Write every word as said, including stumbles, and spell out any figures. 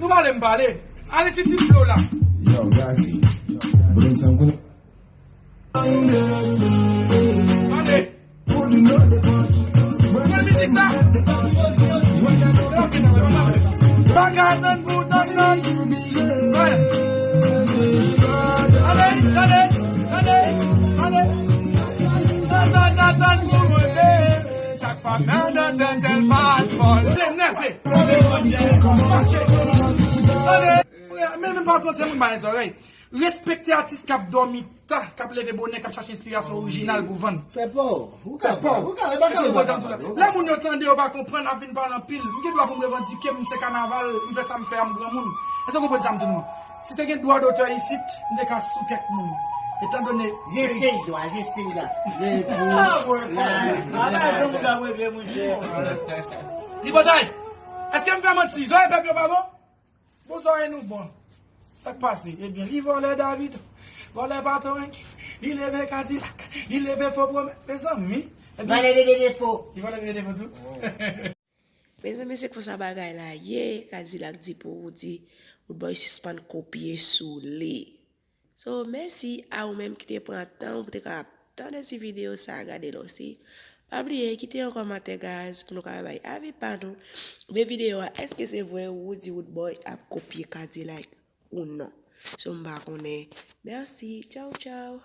Nou pale, m pale. Ale, si ti vle w la. Yo, Gazi. Bring some. Ale. Pran mizik sa. Bagay nan bout nan nan. Ale, ale, ale, ale. Nan, nan, nan, nan, pou mwen. Chak fwa nan, nan, nan, nan, pa fò. Se nève. Ale. Men, men pa konn se moun bay zòrèy. Respekte atis k ap dòmi ta, k ap leve bonè, k ap chache enspirasyon orijinal pou vann. Fè pa w. Ou ka, ou ka, e pa ka. Lè moun yo tande, yo pa konprann, ap vin pale anpil. M gen dwa pou m revandike, m se kanaval, m fè sa m fè a, m granmoun. Èske w konprann sa m di nou an? Si te gen dwa dotè isit, m te ka sou kèk moun. Etandone. Jesey dwa, jesey la. Tripotay! Èske m fè manti? Zòrèy pèp yo pa bon? Bonswa, e nou bon? Sa k pase? Ebyen, li vòlè David, vòlè patwon, li leve Kadilak, li leve fo pwomès. Mezanmi, Valè de defo. Li valè de defo tou. Mezanmi, se konsa bagay la ye. Kadilak di pou Roody, Roodboy sispann kopye sou li. So, mèsi a ou menm ki te pran tan ou pou te ka tande ti videyo sa, gade l osi. Pa bliye kite yon kòmantè, guys, pou nou ka bay avi pa nou de videyo a. Èske se vre Roody Roodboy ap kopye Kadilak ou non? So, m pa konnen. Mèsi. Tchaw, tchaw.